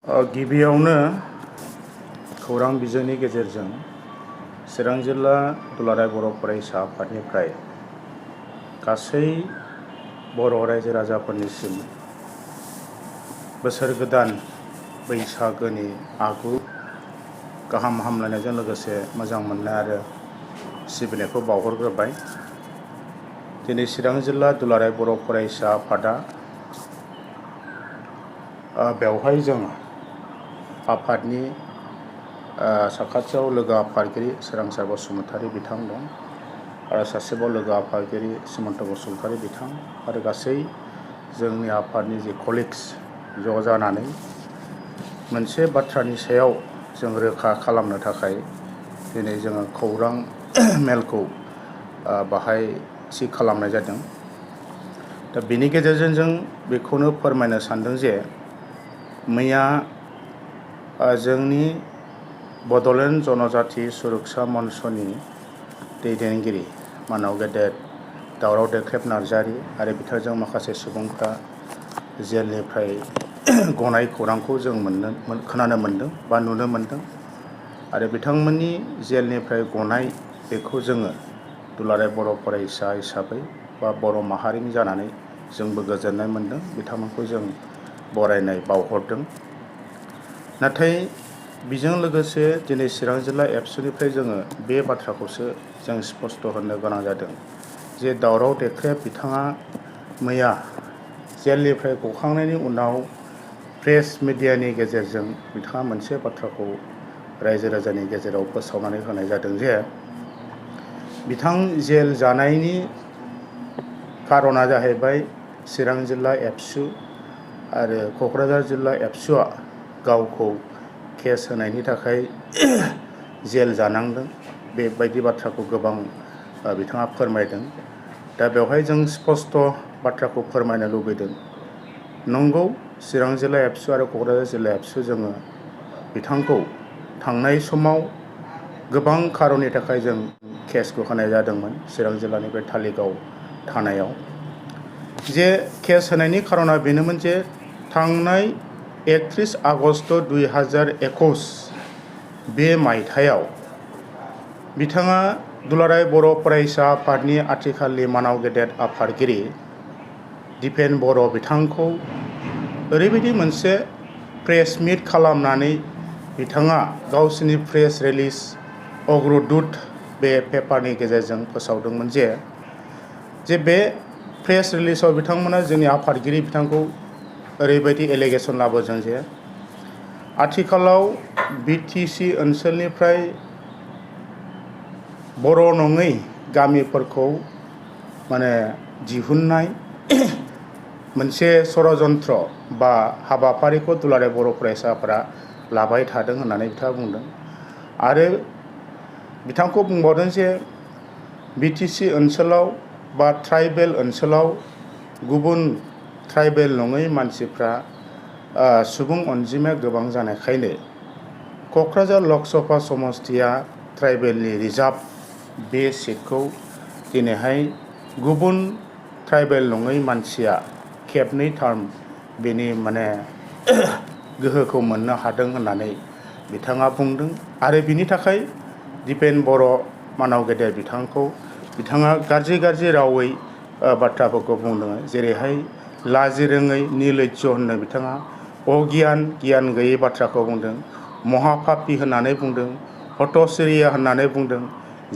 गिबियावनो खौरां बिजोंनि गेजेरजों चिरां जिल्ला दुलाराय बर' फरायसा आफादनिफ्राय गासै बर' रायजो राजाफोरनिसिम बोसोर गोदान बैसागोनि आगु गाहाम हामलायनायजों लोगोसे मोजां मोननाय आरो सिबिनायखौ बावहरग्रोबाय। दिनै चिरां जिल्ला दुलाराय बर' फरायसा आफादा बेवहाय जों आफादनि साखाथियाव लोगो आफादगिरि सोरांसार बसुमतारी बिथां दं आरो सासेबाव लोगो आफादगिरि सुमन्त बसुमतारी बिथां आरो गासै जोंनि आफादनि जे कलिग्स ज' जानानै मोनसे बाथ्रानि सायाव जों रोखा खालामनो थाखाय दिनै जोङो खौरां मेलखौ बाहाय थि खालामनाय जादों। दा बेनि गेजेरजों जों बेखौनो फोरमायनो सानदों जे मैया जोंनि बड'लेण्ड जनजाति सुरक्षा मन्चनि दैदेनगिरि मानाव गेदेर दावराव देख्रेब नार्जारि आरो बिथांजों माखासे सुबुंफ्रा जेलनिफ्राय गनाय खौरांखौ जों खोनानो मोन्दों बा नुनो मोन्दों आरो बिथांमोननि जेलनिफ्राय गनाय बेखौ जोङो दुलाराय बर' फरायसा हिसाबै बा बर' माहारिनि जानानै जोंबो गोजोननाय मोन्दों, बिथांमोनखौ जों बरायनाय बावहरदों। नाथाय बेजों लोगोसे दिनै चिरां जिल्ला एबसुनिफ्राय जोङो बे बाथ्राखौसो जों स्पष्ट होनो गोनां जादों जे दावराव देख्रेब बिथाङा मैया जेलनिफ्राय गखांनायनि उनाव प्रेस मिडियानि गेजेरजों बिथाङा मोनसे बाथ्राखौ रायजो राजानि गेजेराव फोसावनानै होनाय जादों जे बिथां जेल जानायनि खारना जाहैबाय चिरां जिल्ला एबसु आरो क'क्राझार जिल्ला एबसुआ गावखौ केस होनायनि थाखाय जेल जानांदों, बेबायदि बाथ्राखौ गोबां बिथाङा फोरमायदों। दा बेवहाय जों स्पष्ट बाथ्राखौ फोरमायनो लुबैदों, नंगौ चिरां जिल्ला एबसु आरो क'क्राझार जिल्ला एबसु जोङो बिथांखौ थांनाय समाव गोबां खारननि थाखाय जों केसखौ होनाय जादोंमोन चिरां जिल्लानिफ्राय धालिगाव थानायाव। जे केस होनायनि खारना बेनोमोन जे थांनाय 31 आगस्ट 2021 बे मायथाइयाव बिथाङा दुलाराय बर' फरायसा आफादनि आथिखालनि मानाव गेदेर आफादगिरि दिपेन बर' बिथांखौ ओरैबायदि मोनसे प्रेस मिट खालामनानै बिथाङा गावसिनि प्रेस रिलिज अग्रदुत बे पेपारनि गेजेरजों फोसावदोंमोन जे बे प्रेस रिलिजाव बिथांमोना जोंनि आफादगिरि बिथांखौ ओरैबायदि एलिगेसन लाबोदों जे आथिखालाव बिटिसि ओनसोलनिफ्राय बर' नङै गामिफोरखौ दिहुननाय मोनसे षड़यन्त्र बा हाबाफारिखौ दुलाराय बर' फरायसाफोरा लाबाय थादों होननानै बिथाङा बुंदों आरो बिथांखौ बुंबावदों जे बिटिसि ओनसोलाव बा ट्राइबेल ओनसोलाव गुबुन ट्राइबेल नङै मानसिफ्रा सुबुं अनजिमाया गोबां जानायखायनो क'क्राझार लकसभा समस्तिया ट्राइबेलनि रिजार्भ बे सिटखौ दिनैहाय गुबुन ट्राइबेल नङै मानसिया खेबनै टार्म बेनि गोहोखौ मोननो हादों होननानै बिथाङा बुंदों आरो बिनि थाखाय दिपेन बर' मानाव गेदेर बिथाङा गाज्रि रावै बाथ्राफोरखौ बुंदों, जेरैहाय लाजिरोङै निर्लज्ज होननो बिथाङा गियान गैयै बाथ्राखौ बुंदों, महापापि होननानै बुंदों, हत'सिरिया होननानै बुंदों,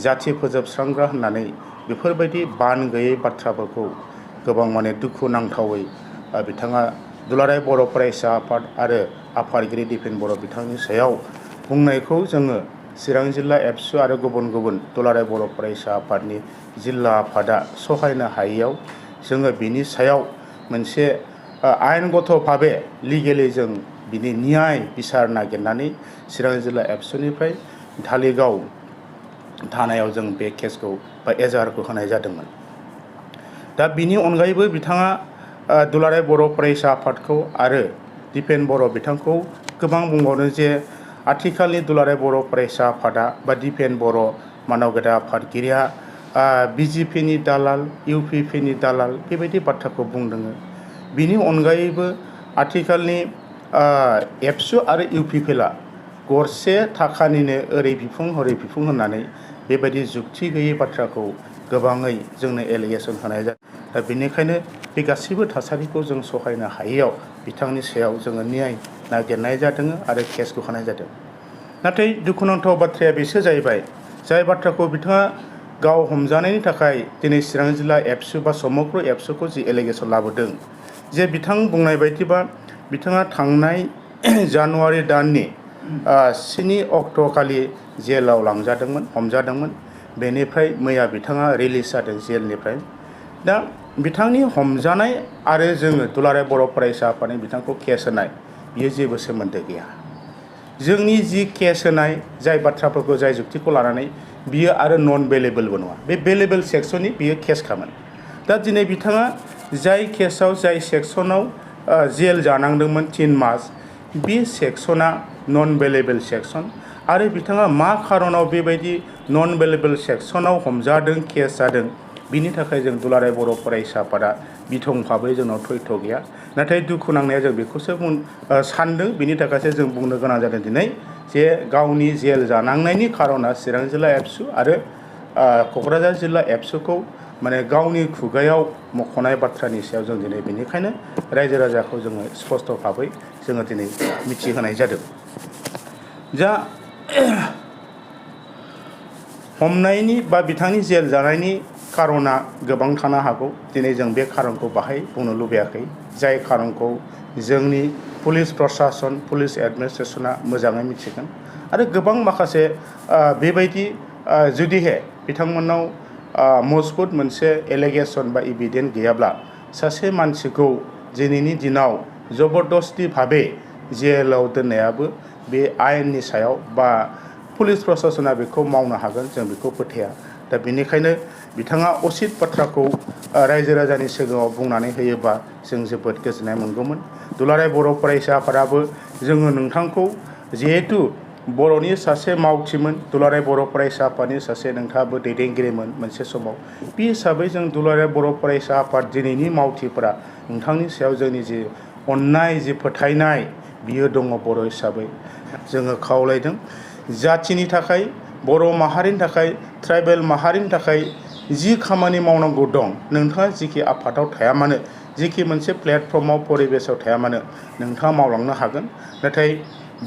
जाथि फोजोबस्रांग्रा होननानै बेफोरबायदि बान गैयै बाथ्राफोरखौ गोबां दुखु नांथावै बिथाङा दुलाराय बर' फरायसा आफाद आरो आफादगिरि दिपेन बर' बिथांनि सायाव बुंनायखौ जोङो चिरां जिल्ला एबसु आरो गुबुन दुलाराय बर' फरायसा आफादनि जिल्ला आफादा सहायनो हायैयाव जोङो बिनि सायाव मोनसे आयेनगत भाबे लिगेलि जों बिनि न्याय बिसार नागिरनानै चिरां जिल्ला एबसुनिफ्राय धालिगाव थानायाव जों बे केसखौ बा एजाहारखौ होनाय जादोंमोन। दा बिनि अनगायैबो बिथाङा दुलाराय बर' फरायसा आफादखौ आरो दिपेन बर' बिथांखौ गोबां बुंबावदों जे आथिखालनि दुलाराय बर' फरायसा आफादा बा दिपेन बर' मानाव गेदेर आफादगिरिया बिजेपिनि दालाल, इउपिपिनि दालाल बेबायदि बाथ्राखौ बुंदों। बिनि अनगायैबो आथिखालनि एबसु आरो इउपिपिएलआ गरसे थाखानिनो ओरै बिफुं हरै बिफुं होननानै बेबायदि जुक्ति गैयै बाथ्राखौ गोबाङै जोंनो एलिगेसन होनाय जादों। दा बेनिखायनो बे गासैबो थासारिखौ जों सहायनो हायैयाव बिथांनि सायाव जोङो न्याय नागिरनाय जादों आरो केसखौ होनाय जादों। नाथाय दुखुनांथाव बाथ्राया बेसो जाहैबाय, जाय बाथ्राखौ बिथाङा गाव हमजानायनि थाखाय दिनै चिरां जिल्ला एबसु बा समग्र एबसुखौ जि एलिगेसन लाबोदों, जे बिथां बुंनाय बायदिबा बिथाङा थांनाय जानुवारि दाननि 7 अक्ट'खालि जेलाव लांजादोंमोन, हमजादोंमोन। बेनिफ्राय मैया बिथाङा रिलिज जादों जेलनिफ्राय। दा बिथांनि हमजानाय आरो जोङो दुलाराय बर' फरायसा आफादनि बिथांखौ केस होनाय बियो जेबो सोमोन्दो गैया। जोंनि जि केस होनाय जाय बाथ्राफोरखौ जाय जुक्तिखौ लानानै बियो आरो नन बेलेबोलबो नङा, बे बेलेबोल सेक्सननि बियो केसखामोन। दा दिनै बिथाङा जाय केसाव जाय सेक्सनाव जेल जानांदोंमोन 3 मास, बे सेक्सना नन बेलेबोल सेक्सन आरो बिथाङा मा खारनाव बेबायदि नन बेलेबोल सेक्सनाव हमजादों, केस जादों, बिनि थाखाय जों दुलाराय बर' फरायसा आफादा बिथं भाबै जोंनाव थयथ' गैया। नाथाय दुखु नांनाया जों बेखौसो सानदों, बिनि थाखायसो जों बुंनो गोनां जादों दिनै जे गावनि जेल जानांनायनि खारना चिरां जिल्ला एबसु आरो क'क्राझार जिल्ला एबसुखौ माने गावनि खुगायाव मख'नाय बाथ्रानि सायाव जों दिनै बेनिखायनो रायजो राजाखौ जोङो स्पष्ट भाबै जोङो दिनै मिथिहोनाय जादों। जा हमनायनि बा बिथांनि जेल जानायनि खारना गोबां थानो हागौ। दिनै जों बे खारनखौ बाहाय बुंनो लुबैयाखै, जाय खारनखौ जोंनि पुलिस प्रसासन, पुलिस एडमिनिस्ट्रेसना मोजाङै मिथिगोन। आरो गोबां माखासे बेबायदि जुदिहे बिथांमोननाव मजबुत मोनसे एलिगेसन बा इभिडेन्स गैयाब्ला सासे मानसिखौ दिनैनि दिनाव जबरदस्ति भाबे जेलाव दोननायाबो बे आयेननि सायाव बा पुलिस प्रसासना बेखौ मावनो हागोन, जों बेखौ फोथाया। दा बेनिखायनो बिथाङा असित बाथ्राखौ रायजो राजानि सिगाङाव बुंनानै होयोबा जों जोबोद गोजोननाय मोनगौमोन। दुलाराय बर' फरायसा आफादाबो जोङो नोंथांखौ जिहेथु बर'नि सासे मावथिमोन, दुलाराय बर' फरायसा आफादनि सासे नोंथाङाबो दैदेनगिरिमोन मोनसे समाव, बे हिसाबै जों दुलाराय बर' फरायसा आफाद दिनैनि मावथिफोरा नोंथांनि सायाव जोंनि जि अननाय, जि फोथायनाय बियो दङ। बर' हिसाबै जोङो खावलायदों, जाथिनि थाखाय, बर' माहारिनि थाखाय, ट्राइबेल माहारिनि थाखाय जि खामानि मावनांगौ दं, नोंथाङा जिखि आफादाव थाया मानो, जिखि मोनसे प्लेटफर्माव परिबेसाव थाया मानो नोंथाङा मावलांनो हागोन। नाथाय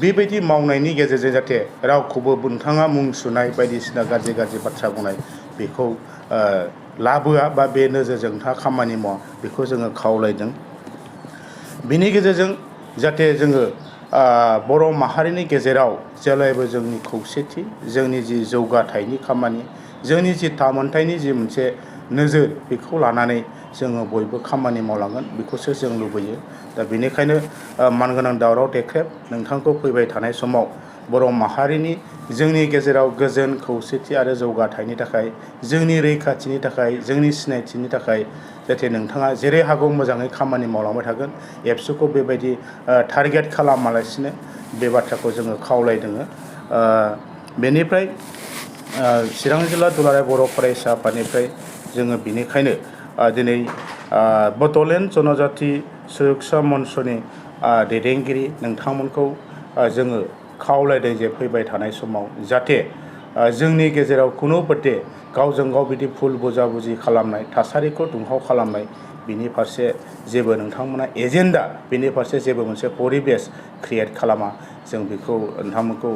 बेबायदि मावनायनि गेजेरजों जाहाथे रावखौबो नोंथाङा मुं सुनाय बायदिसिना गाज्रि गाज्रि बाथ्रा बुंनाय बेखौ लाबोआ बा बे नोजोरजों नोंथाङा खामानि मावा, बेखौ जोङो खावलायदों। बिनि गेजेरजों जाहाथे जोङो बर' माहारिनि गेजेराव जेब्लायबो जोंनि खौसेथि, जोंनि जि जौगाथायनि खामानि, जोंनि जि थामोनथायनि जि मोनसे नोजोर, बेखौ लानानै जोङो बयबो खामानि मावलांगोन, बेखौसो जों लुबैयो। दा बेनिखायनो मानगोनां दावराव देख्रेब नोंथांखौ फैबाय थानाय समाव बर' माहारिनि जोंनि गेजेराव गोजोन, खौसेथि आरो जौगाथायनि थाखाय, जोंनि रैखाथिनि थाखाय, जोंनि सिनायथिनि थाखाय जाहाथे नोंथाङा जेरै हागौ मोजाङै खामानि मावलांबाय थागोन, एबसुखौ बेबायदि टारगेट खालामालासिनो बे बाथ्राखौ जोङो खावलायदों। बेनिफ्राय चिरां जिल्ला दुलाराय बर' फरायसा आफादनिफ्राय जोङो बेनिखायनो दिनै बड'लेण्ड जनजाति सुरक्षा मन्चनि दैदेनगिरि नोंथांमोनखौ जोङो खावलायदों जे फैबाय थानाय समाव जाहाथे जोंनि गेजेराव खुनु बादि गावजों गाव बिदि भुल बुजाबुजि खालामनाय, थासारिखौ दुंहाव खालामनाय, बिनि फारसे जेबो नोंथांमोना एजेन्डा, बिनि फारसे जेबो मोनसे परिबेस क्रियेट खालामा। जों बेखौ नोंथांमोनखौ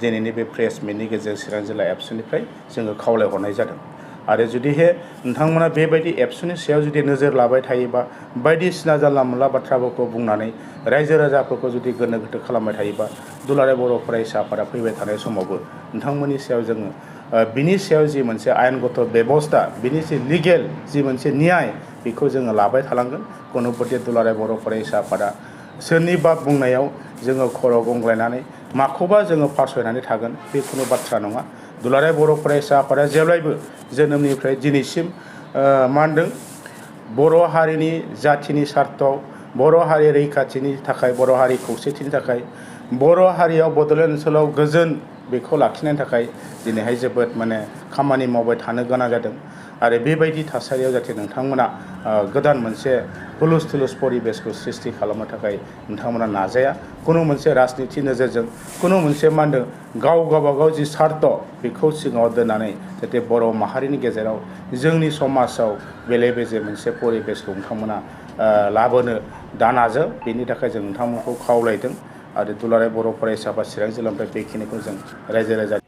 दिनैनि बे प्रेस मिटनि गेजेरजों चिरां जिल्ला एबसुनिफ्राय जोङो खावलायहरनाय जादों। आरो जुदिहे नोंथांमोना बेबायदि एबसुनि सायाव जुदि नोजोर लाबाय थायोबा, बायदिसिना जानला मोनला बाथ्राफोरखौ बुंनानै रायजो राजाफोरखौ जुदि गोनो गोथो खालामबाय थायोबा, दुलाराय बर' फरायसा आफादा फैबाय थानाय समावबो नोंथांमोननि सायाव जोङो बिनि सायाव जि मोनसे आयेनगत बेबस्था, बिनि जि लिगेल जि मोनसे न्याय, बेखौ जोङो लाबाय थालांगोन। गणपति दुलाराय बर' फरायसा आफादा सोरनिबा बुंनायाव जोङो खर' गंग्लायनानै माखौबा जोङो फारसयनानै थागोन, बे खुनु बाथ्रा नङा। दुलाराय बर' फरायसा आफादा जेब्लायबो जोनोमनिफ्राय दिनैसिम मा होनदों, बर' हारिनि जाथिनि सार्थआव, बर' हारि रैखाथिनि थाखाय, बर' हारि खौसेथिनि थाखाय, बर' हारियाव बड'लेण्ड ओनसोलाव गोजोन बेखौ लाखिनायनि थाखाय दिनैहाय जोबोद खामानि मावबाय थानो गोनां जादों। आरो बेबायदि थासारियाव जाहाथे नोंथांमोना गोदान मोनसे हुलुस थुलुस परिबेसखौ सृष्टि खालामनो थाखाय नोंथांमोना नाजाया कुनु मोनसे राजनिथि नोजोरजों कुनु मोनसे मा होनदों गावबागाव जि सार्थ बेखौ सिगाङाव दोननानै जाहाथे बर' माहारिनि गेजेराव जोंनि समाजाव बेले बेजे मोनसे परिबेसखौ नोंथांमोना लाबोनो दानाजों बेनि थाखाय जों नोंथांमोनखौ खावलायदों आरो दुलाराय बर' फरायसा आफाद चिरां जिल्लानिफ्राय बेखिनिखौ जों रायजो राजा